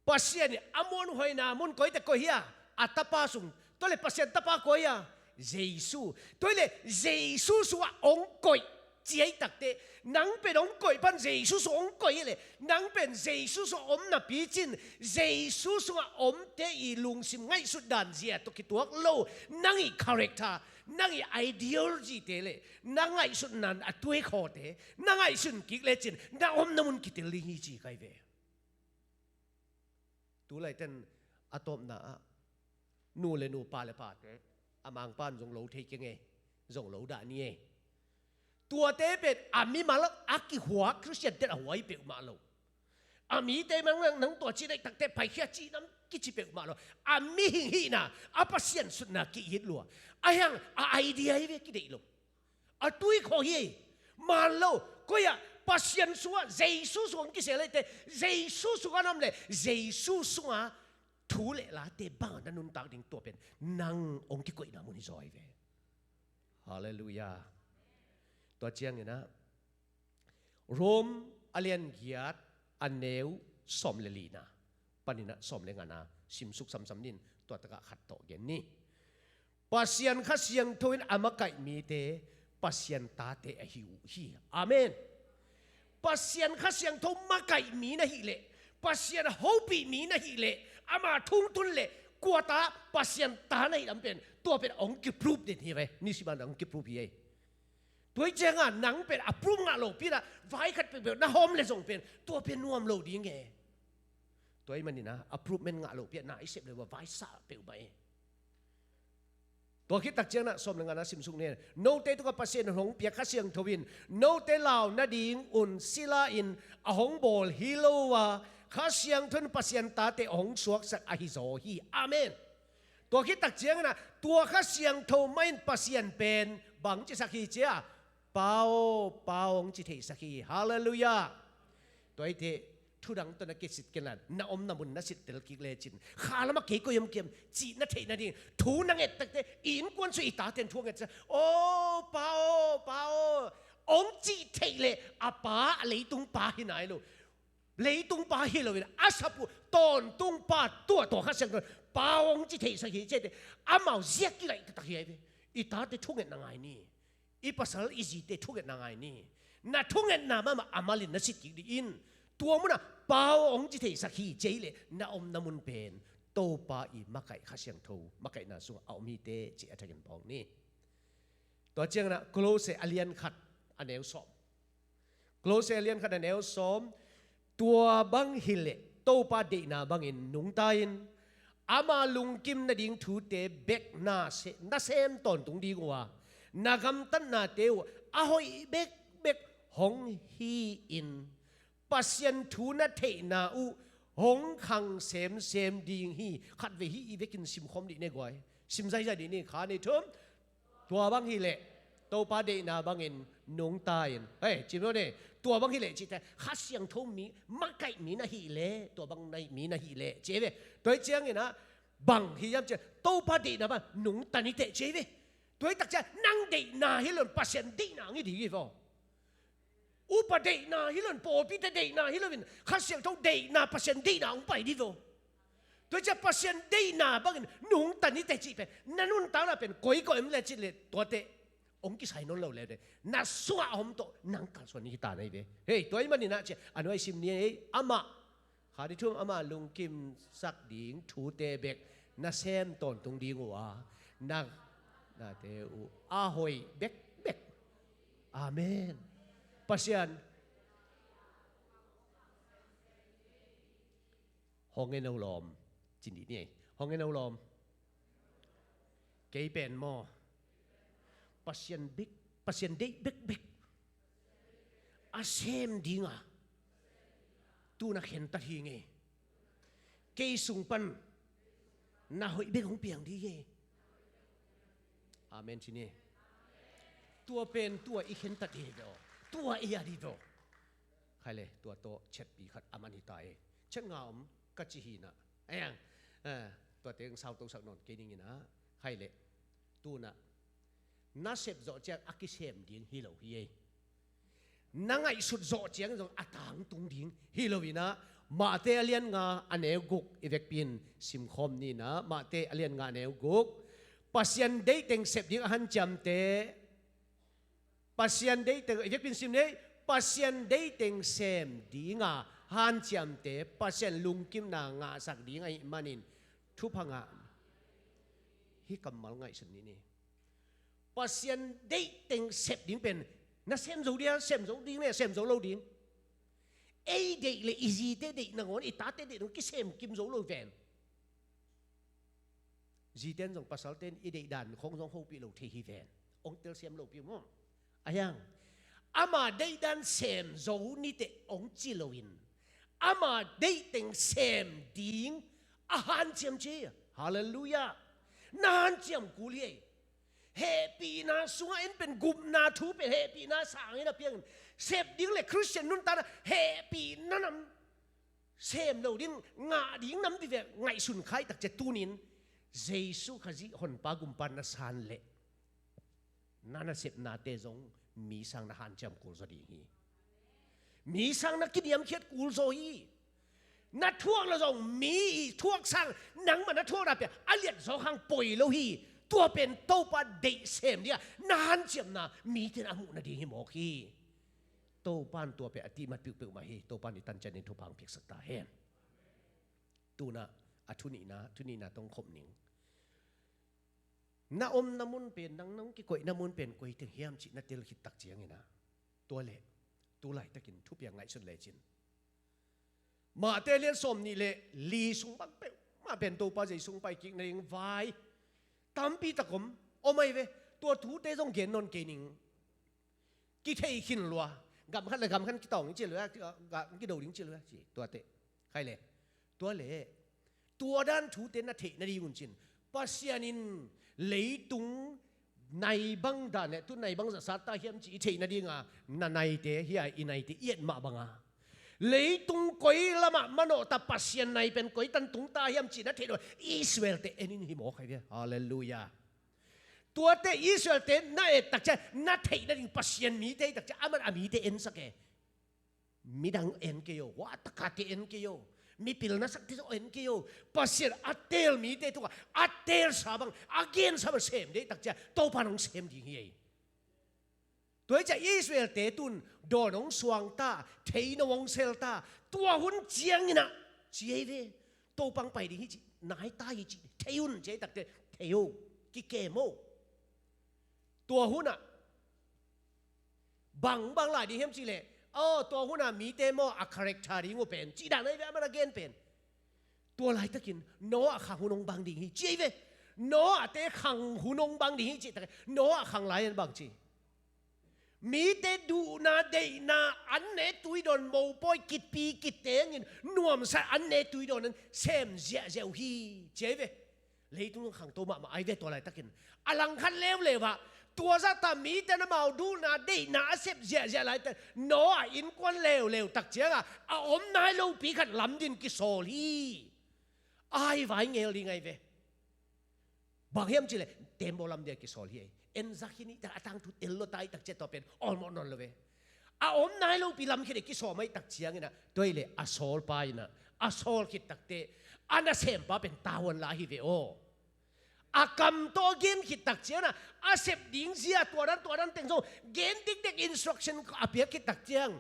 Pasian in a muanhuaina mun koi teh koih hi a, a Tapa sung. Tua leh Pasian Tapa koi a, Jesu. Tua leh Jesu sungah hong koih ci hi takteh, nang pen hong koih pan Jesu sungah hong koih hi leh, nang pen Jesu sungah om napi cin, Jesu sungah omte i lungsim ngaihsut dan zia tawh kituak lo, nang i character, nang i ideology te leh na ngaihsutna a tuikhawte na ngaihsun kik lecin na omna mun kitel ding hi ci kai ve. Tu laiten a tawpna ah nu le nu, pa le pate, a mangpan zong lo thei keng e, zong lo dah ni e. Tuate pen a mimal a kihuak Khristian ten a huai peuhmah lo. A mite mang nang, nang tua ci daih takte paikhia ci nam kici peuhmah lo. A mihing hihna a Pasian sutna kihit lua. A hiang a idea hi ve, kideih lo. A tuikhawh hi. Man lo. Koi ah? Pasian sungah, Jesu sungah hong kisel ahih teh, Jesu sungah na om leh Jesu sungah thu le late bangah na nuntak ding, tua pen nang hong kikoihna mun hi zaw hi ve. Halleluiah. Tua ciangin ah Rom a lian giat a neu sawm le lina panin ah sawm le ngana simsuk samsam ni in, tua takah khat tawh gen ni. Pasian Kha Siangtho in a makaih mite Pasian tate ahi uh hi. Amen. Pasian Kha Siangtho makaih mi na hih leh, Pasian a hopih mi na hih leh, ama thu hong tun leh, kua ta, Pasian ta na hih lam pen, tua pen hong kiproof den hi ve. Nisiman hong kiproof hi ei. Tua hi ciangah nang pen a proof ngah lopi in ah vai khat peuhpeuh na hawm leh zong pen tua pen nuam lo ding e. Tua ahih manin ah a proof men ngah lopi ah na i sep leh uh a vai sa peuhmah e. Tua khit tak ciangin ah sawm le ngana simsuk ni. Note tungah Pasian in hong piak Kha Siangtho in note lau nadingun sila in a hong bawl hi lo a, Kha Siangtho in Pasian tate a hong suaksak ahi zaw hi. Amen. Tua khit tak ciangin ah tua Kha Siangtho mah in Pasian pen bang cisak hi ci a, Pa aw, Pa aw hong ci theihsak hi. Halleluiah. Tua hi teh, thudang tawh na kisit kei la, na omna mun na sit tel kik lecin, kha lamah kei koi om kiam cih na theih nading thu na nget takte, i innkuan sung i taten thu a nget sa, aw Pa aw, Pa aw hong cih theih leh a pa a leitung pa hi nai lo. Leitung pa hi loin a sap uh tawntung pa, tua tua Kha Siangtho Pa aw hong ci theihsak hi ci teh, amau ziak kilaih taktak hi ai ve. I tate thungetna ngai ni. I pasal i zite thungetna ngai ni. Na thungetna mahmah a mal in na sit kik dih in. Tua munah Pa aw hong ci theihsak hi ci leh na omna mun pen Topa i makaih Kha Siangtho makaihna sungah a om hi teh ci a thakin phawk ni. Tua ciangin ah Kolose a lian khat a neu sawm. Kolose a lian khat a neu sawm. Tua bang hi leh Topa deihna bangin nungta in, ama lungkim nading thute bek na se-, na sem tawntung ding uh a, na gamtatnate uh a hoih bekbek hong hi-in, Pasian thu na theihna uh hong khang semsem ding hi. Khatvei hih i vekin simkhawm dih ne guai. Sim zaizai dih ni, kha, nih, thum. Tua bang hi leh Topa deihna bangin nungta in. Hei, cim lo ne. Tua bang hi leh cih teh, Kha Siangtho mi, makaih mi na hih leh, tua bang na, mi na hih leh ci ve. Tua hi ciangin ah bang hi hiam cih leh, Topa deihna bang nungta ni teh ci ve. Tua hi tak ciang nang deihna hi lo in Pasian deihna ngi ding hi vaw. Upa deihna hi lo in, pawlpite deihna hi lo in, Kha Siangtho deihna, Pasian deihna hong pai dih vaw. Tua hi ciang Pasian deihna bangin nungta ni teh cih pen, na nuntakna pen koi koi om leh cih leh, tuate hong kisai nawn lo leh, na sungah a om tawh nang kalsuan ni hi ta na hi ve. Hei, tua ahih manin ah ci a, a nuai sim ni ei, amah, kha, nih, thum, ama lungkimsak ding thute bek na sem tawntung ding uh a, na, nate uh a hoih bekbek. Amen. Pasian hong en o lawm. Cin dih ni ei. Hong en o lawm. Kei pen maw? Pasian bek, Pasian deih bekbek a sem dinga tu-in a khentat hi ing ei. Kei sung pan na hoih bek hong piang ding hi ei. Amen ci ni. Tua pen tua i khentat hi ei ve aw. Tua i a ding hi ve aw. Khai le, tua tawh chetpi khat a man hi ta ei. Chet nga om ka ci hi na. Ayang, eh, tua teng sautosak nawn kei ning in a. Khai le, tu-in a na sep zawh ciang a kisem ding hi lo hi ei. Na ngaihsut zawh ciang zong a tangtung ding hi lo in a, Matthai a lian nga a neu guk i vekpi in simkhawm ni in a, Matthai a lian nga a neu guk. Pasian deih teng sep ding a hanciamte, Pasian deih teng, i vekpi in sim ni ei, Pasian deih teng sem dinga hanciamte Pasian lungkimna ngahsak ding ahih manin thupha ngah. Hih kammal ngaihsun ni ni. Pasian deih teng sep ding pen na sem zo ding a, sem zo ding le sem zo lo ding. Ei deih le i zite deih nangawn, i tate deih nangawn kisem kim zo lo ven. Zite in zong pasalte in i deihdan khong zong hopih lo thei hi ven. Hong telsiam lo pi maw. Ayang, ama deihdan sem zo ni teh hong ci lo in, ama deih teng sem ding a hanciam ci. Halleluiah. Na hanciam kul hi ei. Hehpihna sungah en pen gupna thu pen hehpihna sangin a piang in, sep ding le Khristian nuntakna hehpihna nam sem lo ding, ngah ding nam vive ngaihsun khai tak ciang tu-in Jesu Khazih Honpa Gumpa na san leh na nasepnate zong mi sang na hanciam kul zaw ding hi. Mi sang na kiniamkhiat kul zaw hi. Na thuak lo zong mi i thuak sang nangmah na thuak na pia a liat zaw hang poi lo hi. Tua pen Topa deih sem ding a na hanciamna mite in a muh nading hi mawk hi. Topa in tua pen a tihmat peuhpeuh mah hi. Topa in i tan ciangin thupha hong piaksak ta hen. Tu-in a thu nihna, thu nihna tawh khop ning. Na omna mun pen, nang nong kikoihna mun pen koi teng hiam cih na tel khit tak ciangin a, tua leh tu laitakin thupiang ngaihsun lecin, Matthai lian sawm nih le li sung bang peuhmah pen Topa Jesu hong pai kik nading vai tampi tak om, om ahi ve. Tua thute zong gen nawn kei ning. Kithei khin lua. Gam khat le gam khat kitawng ding ci lua, kido ding ci lua ci. Tua teh. Khai le. Tua le. Tua dan thute na theih nading un cin, Pasian in leitung nai bang dan le tu nai bang zah sa ta hiam ci i theih nadinga, na naite hi a, i naite i et mah banga leitung koi lamah manawh ta, Pasian nai pen koi tan tung ta hiam ci na theih lo. Israel-te en in hi mawk ahi ve. Halleluiah. Tuate Israel-te na et tak ciang na theih nading Pasian mite hi tak ciang aman a mite ensak e. Midang en kei o, hua takate en kei o, mipil na sakte zong en kei o. Pasian a teel mite tungah a teelsa bang, a gensa bang sem ding tak ciang Topa in hong sem ding hi ei. Tua hi ciang Israel-te tun dawn hong suang ta, theino hong sel ta, tua hun ciangin a ci ei ve. Topa hong pai ding hi ci, nai ta hi ci, thei un ci ei tak teh, thei o, kikem o. Tua hunah bang bang lai ding hiam cih leh, aw, tua hunah mite maw a character ding uh pen cih dan ahi ve, aman a gen pen. Tua laitakin Noah khang hun hong bang ding hi ci ei ve. Noah-te khang hun hong bang ding hi cih tak, Noah khang lai-in bang ci? Mite duhna deihna an ne tuidawn mopawi kitpi kittengin nuamsa an ne tuidawn an sem ziahziah uh hi ci ei ve. Leitung khangto mahmah ahi ve tua laitakin. A langkhat leuleu ah tua zahta mite in amau duhna deihna a sep ziahziah laitak, Noah innkuan leuleu tak cianga a om nai lopi khat lamdin kisawl hi. Ai vai ngel ding ahi ve. Bang hiam cih leh tembaw lamdin a kisawl hi ei. En zak hi ni tak a tangthu tel lo ta hi tak ciang tua pen awlmawh nawn lo ve. A om nai lopi lam khit ei kisawm ahi tak ciangin a, tua hi leh a sawlpa in a, a sawl khit tak teh a nasempa pen tavuan la hi ve aw. A kam tawh a gen khit tak ciangin a, a sep ding zia tua dan tua dan teng zong gen dikdek instruction a piak khit tak ciang,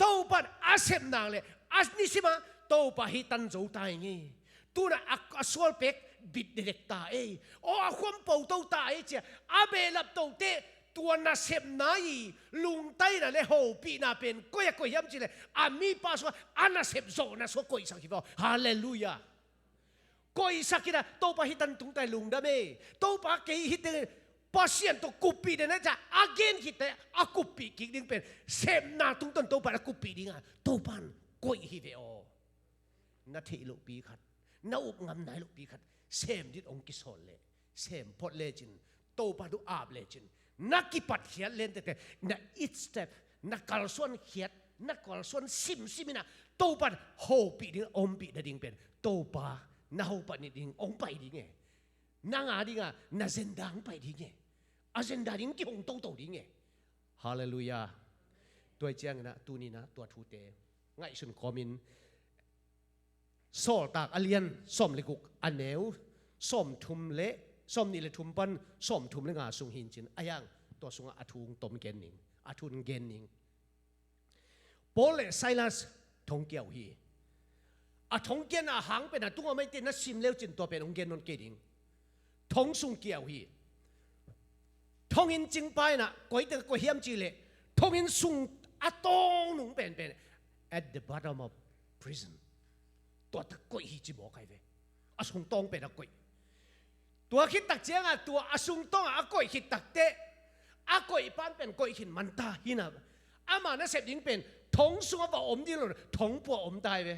Topa in a sep nang le a nisim a Topa hi tan zo ta ing ei. Tu-in a, a, a sual pek bit dedek ta ei. Aw, a khuam po to ta ei ci a, a behlap to teh tua nasepna i lungtaina le hopihna pen koi a koih hiam cih leh a mipa sungah a nasep zawhna sungah koihsak hi ve aw. Halleluiah. Koihsak in a, Topa hi tan tung ta ei, lungdam ei. Topa kei hi teng Pasian tawh kuppih den a, ca a gen khitte a kuppih kik ding pen sepna tungtawn Topa in a kuppih ding a, Topa in koih hi ve aw. Na theih lohpi khat, na up ngam nai lohpi khat sem dit hong kisawl leh, sem phot lecin, Topa thu ap lecin, na kipatkhiat lentete, na itstep, na kalsuan khiat, na kalsuan simsim in a, Topa in hopih ding, ompih nading pen Topa na hopih nading hong pai ding e. Nang a ding a na agenda hong pai ding e. Agenda ding kihong toto ding e. Halleluiah. Tua hi ciangin a, tuni in a tua thute ngaihsun kawmin Sawltak a lian sawm le guk, a neu sawm thum le, sawm nih le thum pan sawm thum le nga sung hi in cin, a hiang tua sungah a thu hong tom gen ning, a thu hong gen ning. Paul le Silas thong kia uh hi. A thong kiatna hang pen a tungah maite na sim leu cin tua pen hong gen nawn kei ding. Thong sung kia uh hi. Thonginn cingpa in a koih teng koih hiam cih leh, thonginn sung a tawng nung penpen, at the bottom of prison. Tua tak koih hi ci mawk hi ve. A sung tawng pen a koih. Tua khit tak ciangah tua a sung tawngah a koih khit takteh, a koih pan pen koih khin man ta hi na. Ama nasep ding pen thong sungah va om ding lo, thong pua om ta hi ve.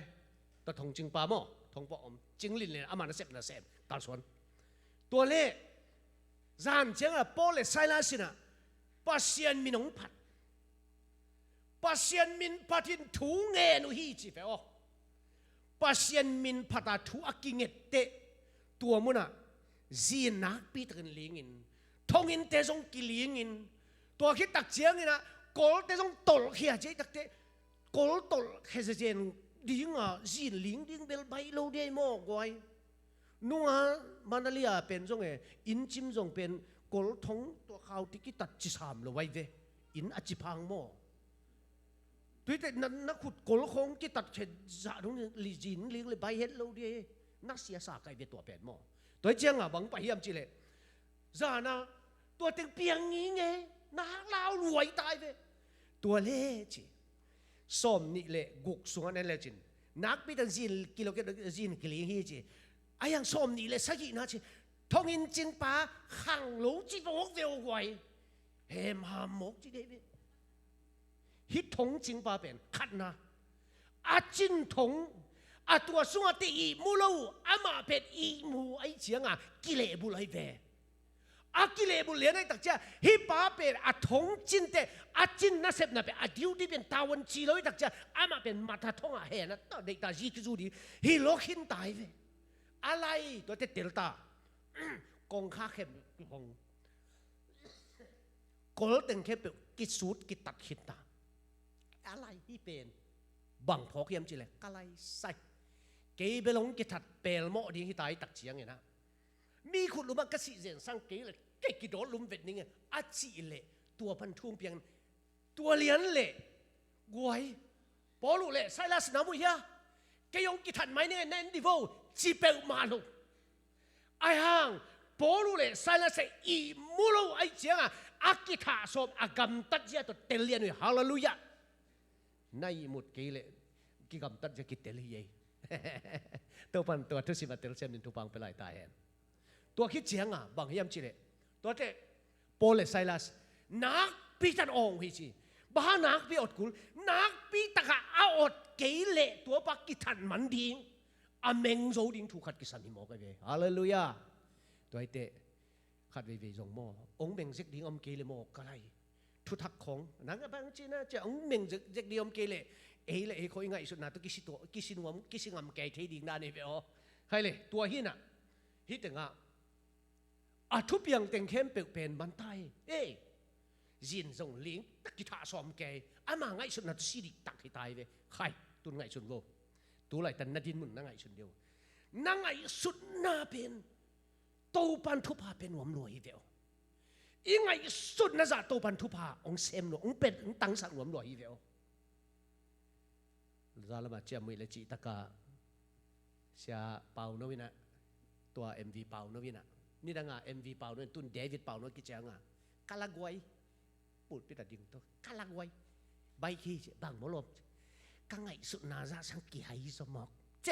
Tua thong cingpa maw, thong pua om. Cing lin lin ama nasep nasem kalsuan. Tua leh zan ciangah Paul le Silas in a Pasian min hong phat. Pasian min phat in thu ngen uh hi ci ve aw. Pasian min phat a thu a kinget teh, tua munah zin nakpi takin lingin, thonginnte zong kilingin, tua khit tak ciangin a kolte zong tolhkhia ciai takteh, kol tolhkhia zen dinga zin ling ding bel baih lo dei maw guai. Nunga Manali a pen zong e, inncim zong pen kol thong tua khau ti kitat ci sam lo vai ve. Inn a ci phang maw. Tuite na, na khut kol khong kitat khe zah dong li zin ling le bai het lo di. Na sia sa kai ve tua pen maw. Tua hi cianga bang pai hiam cih leh, zana tua teng piang ngi nge, na hak lau luai tai ve. Tua le ci. Sawm nih le guk sungah na en le cin, nakpi tan zin kilo kilo zin kiling hi ci. A hiang sawm nih le sagihna ci. Thonginn cingpa khang lo ci vawk ve aw guai. Hem ham mawk ci dei ve. Hih thong cingpa pen khatna, a cin thong, a tua sungah te ihmu lo, amah pen ihmu ahi cianga kilehbulh ahi ve. A kilehbulh lian ahi tak cia, hih pa pen a thong cinte, a cin nasepna pen a duty pen tavuan ci lo ahi tak cia, amah pen mata thongah hen a ta deihta zi kizu ding hi lo khin ta hi ve. A lai tuate telta, kongkha khem kihong, kol teng khempeuh kisut kitat khinta. A lai hih pen bang phawk hiam cih leh ka lai sai. Kei bel hong kithat pelmawh ding hi ta hi tak ciangin a, mi khut lumah ka sih zen sang kei leh kei kidawt lum vet ning e a cih leh tua pan thu hong piang. Tua lian leh guai, Paul uh le Silas na muh hia? Kei hong kithat mai ning e, na en di vo, ci peuhmah lo. Ahi hang Paul uh le Silas e ihmu lo ahi cianga a kithah sawm a gamtat zia tawh tel lian uh hi. Halleluiah. Na ihmut kei leh kigamtat zia kitel hi ei. Topan tua thusim a telsiam din thupha hong pia lai ta hen. Tua khit cianga bang hiam cih leh, tuate Paul le Silas nakpi tan awng uh hi ci. Bang hang nakpi a awt kul? Nakpi takah a awt kei leh tuapa kithat man ding, a meng zo ding thu khat kisam hi mawk ahi ve. Halleluiah. Tua hi teh khat veivei zong maw, hong meng zek ding om kei leh maw ka lai. Thuthak khong nang a bang cina cia hong meng zek, zek ding om kei leh, ei le ei khawng i ngaihsutna tawh kisi tua, kisi nuam, kisi ngam kei thei ding dan hi ve aw. Khai le tua hi na. Hih tengah a thupiang teng khempeuh pen man ta hi. Ei, zin zong ling tak kithah sawm kei, ama ngaihsutna tawh si diktak hi ta hi ve. Khai, tun ngaihsun vo. Tu laitan na dinmun na ngaihsun dih uh. Na ngaihsutna pen Topan thupha pia nuam lua hi ve aw. I ngaihsutna zah Topan thupha hong sem nuam, hong pia, hong tangsak nuam lua hi ve aw. Zalam a ciamnuih le cihtaka Sia Pauno in a, tua M V Pauno in a, nidanga M V Pauno in, tun David Pauno kicianga, ka la guai, pulpit a ding tawh ka la guai. Baih hi ci, bang maw lawm ci. Ka ngaihsutna zah sang kihai zaw mawk ci.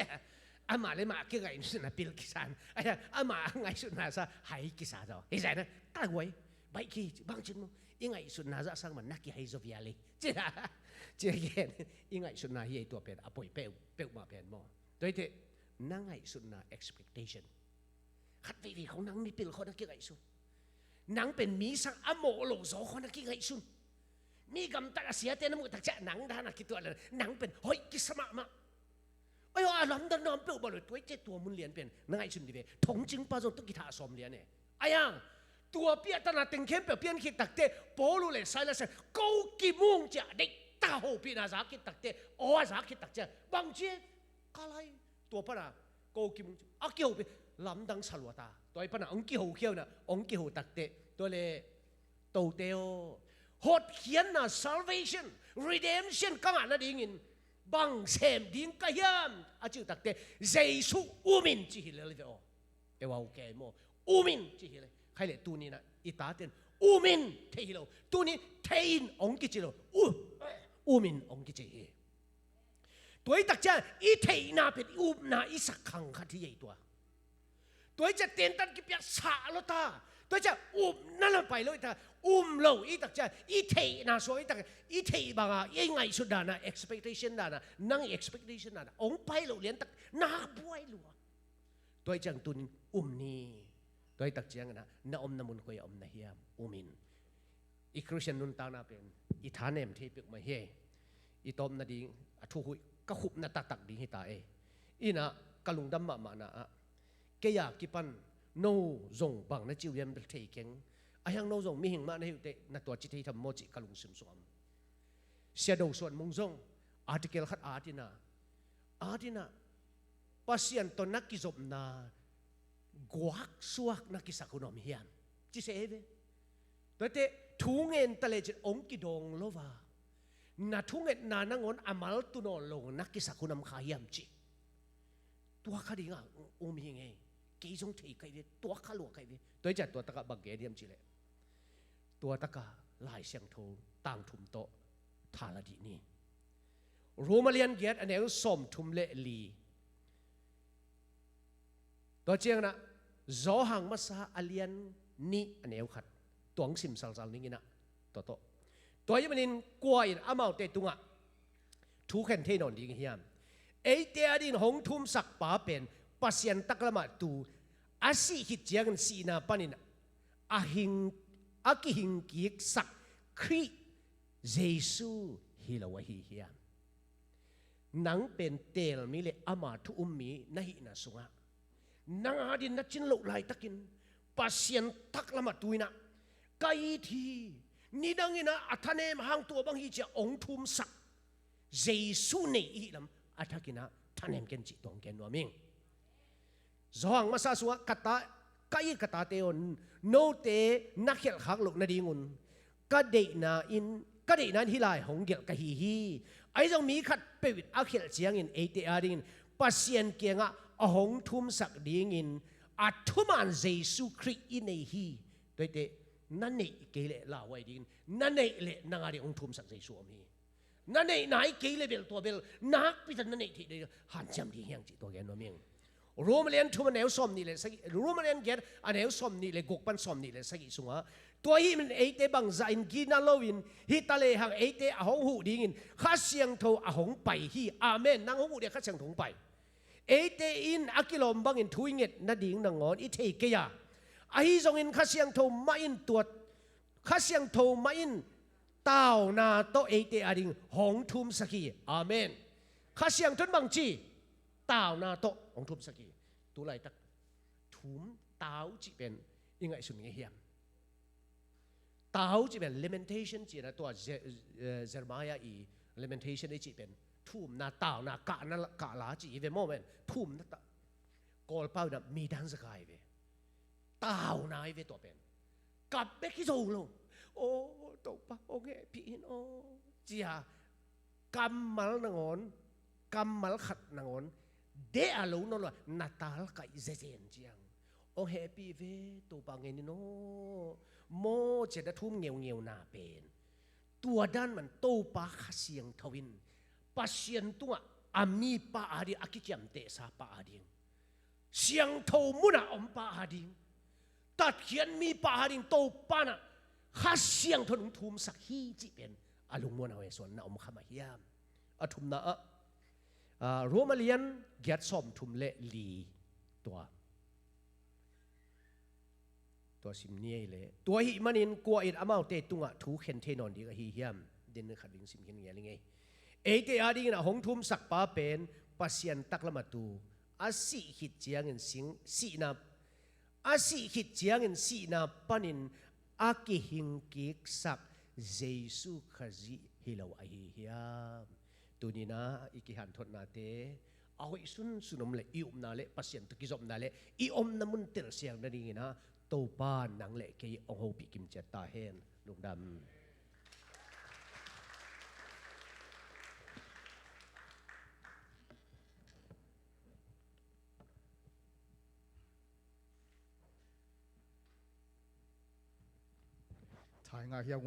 Amah le mah a kingaihsutna pil kisa in, ahi hang amah a ngaihsutna zah hai kisa zaw hi zai na, ka la guai. Baih kei, bang cin maw, i ngaihsutna zah sang man na kihai zaw vial ei. Ci a, ci a gen, i ngaihsutna hi ei, tua pen a poi peuh, peuhmah pen maw. Tua hi teh, na ngaihsutna, expectation. Khat veivei khong nang mipil khawng na kingaihsun. Nang pen mi sang a mawh lo zaw khawng na kingaihsun. Mi gamtat a siate na muh tak ciah nang dan a kituat le nang pen hoih kisa mahmah. Ai aw, a lamdang na om peuh bang lo, tua hi teh tua mun lian pen na ngaihsun dih ve. Thongcingpa zong tua kithah sawm lian e. Ai ang, tua piahtana teng khempeuh pian khit tak teh, Paul uh le Silas in ko kimung ciah deihtak a hopihna za khit tak teh, aw a za khit tak ciah, bang ci e, ka lai, tua pana ko kimung ciah a kihopih, lamdang sa lua ta. Tua hi pana hong kihokhia uh na, hong kiho tak teh, tua le, tote aw, hotkhiatna, salvation, redemption ka ngah nadingin bang sem ding ka hiam a cih uh tak teh, Jesu um in ci hi lel ve aw. Ei aw, kei maw, um in ci hi lel. Khai le tuni-in ah i tate in um in thei hi lo, tuni thei in hong kici lo, um, um in hong kici hi. Tua hi tak ciang i theihna pen i upna i sak khang khat hi ei tua. Tua hi ciah tentan kipiak sa lua ta. Tua hi ciah upna lam pai lua hi ta. Um lo i tak ciang i theihna suak i tak, i theih banga, i ngaihsut dana, expectation dana, nang i expectation dana hong pai loh liantak na buai lua. Tua hi ciang tuni-in um ni. Tua hi tak ciangin ah na omna mun koi ah om na hiam? Um in. I Khristian nuntakna pen i thanem thei peuhmah hi ei. I tawpna ding a thuhuih ka khupna taktak ding hi ta ei. Inah ka lungdam mahmahna ah, kei a kipan no zong bang na ci uh hiam bel thei keng. Ahi hang no zong mihing mah na hi uh teh na tua ci thei tham maw cih ka lungsim sungah om. Sia Do Suan Mung zong article khat at inah, at inah, Pasian tawh na kizopna guaksuak na kisak hun om hiam? Ci se ei ve. Tua hi teh thu ngen ta lecin hong kidawng lo a, na thungetna nangawn a mal tu nawn lo na kisak hun om kha hiam ci. Tua kha dingah um hi ing ei. Kei zong thei ka hi ve, tua kha lua ka hi ve. Tua hi ciah tua takah bang gen hiam cih leh, tua takah Lai Siangtho tang thum tawh tha la dih ni. Rom a lian giat a neu sawm thum le li. Tua ciangin ah Johan Masa a lian nih a neu khat, tua hong sim salsal ning inah, tua tawh. Tua ahih manin kua in amaute tungah thu khen thei nawn ding hiam? Eite adingin hong thumsak pa pen Pasian taklamah tu, a sih khit ciangin sihna panin a hing, a kihing kiksak Khrih Jesu hi lo ahi hiam? Nang pen teel mi le ama thu um mi na hihna sungah, nang adingin na cin loh laitakin Pasian taklamah tu inah, ka it hi, nidang inah a thanem hang tua bang hi ci-a hong thumsak Jesu nei i hih lam a thakin ah thanem ken cih tua hong gen nuam ing. Johan Masa sungah ka ta, ka it ka tate aw, note na khialhkhak loh nadingun ka deihna in, ka deihna in hih lai hong gelh ka hi hi. Ahi zong mi khatpeuh in a khialh ciangin eite adingin Pasian kiangah a hong thumsak dingin a thuman Jesu Khrih i nei hi. Tua hi teh na neih kei leh lauhuai dingin, na neih leh nang ading hong thumsak Jesu om hi. Na neih nai kei le bel tua bel nakpi tak na neih theih ding hanciam ding hi hang cih tua gen nuam ing. Rom a lian thum a neu sawm nih le sagih, Rom a lian giat a neu sawm nih le guk pan sawm nih le sagih sungah, tua ahih manin eite bangzah in gina loin hi ta lehang eite a hong huh dingin Kha Siangtho a hong pai hi. Amen. Nang hong huh ding a Kha Siangtho hong pai. Eite in a kilawm bangin thu i nget nading nangawn i thei kei a, ahi zongin Kha Siangtho mah in tua, Kha Siangtho mah in tauna tawh eite ading hong thumsak hi. Amen. Kha Siangtho in bangci? Tauna tawh hong thumsak hi. Tu laitak thum, tau cih pen i ngaihsun ngei hiam? Tau cih pen lamentation cih na, tua Je-, eh, Jeremiah i lamentation i cih pen thumna, tauna, kahna, kahla cih hi ve maw pen. Thumna ta, Kawlpau na midan zaka hi ve. Tauna hi ve tua pen. Kap bek hi zo lo. Aw, Topa, hong hehpih in aw, ci-a kammal nangawn, kammal khat nangawn deih a lo nawn lo a, na talkaih zezen ciang, hong hehpih ve Topa, ngen in aw, maw, ci-a na thum ngeungeuna pen, tua dan man Topa Kha Siangtho in Pasian tungah a mipa ading, a kiciamtehsa pa ading, siangtho munah a om pa ading, tatkhiat mipa ading Topa in ah Kha Siangtho in hong thumsak hi cih pen a lungmuan a hoih suan na om kha mah hiam? A thumna ah, ah, Roma lian giat sawmthum le li tua. Tua sim ni ei le. Tua ahih manin kua in amaute tungah thu khen thei nawn ding ahi hiam? Din khat ding sim khin ngial ing ei. Eite adingin a hong thumsakpa pen Pasian taklam a tu, a sih khit ciangin sing, sihna, a sih khit ciangin sihna panin a kihing kiksak Jesu Khazih hi lo ahi hiam? Tuni-in ah i kihanthotnate a hoih sunsun om leh i upna le Pasian tawh kizopna le i omna mun telsiang nadingin ah Topa nang le kei hong hopih kim ciat ta hen. Lungdam. Thai ngah hiang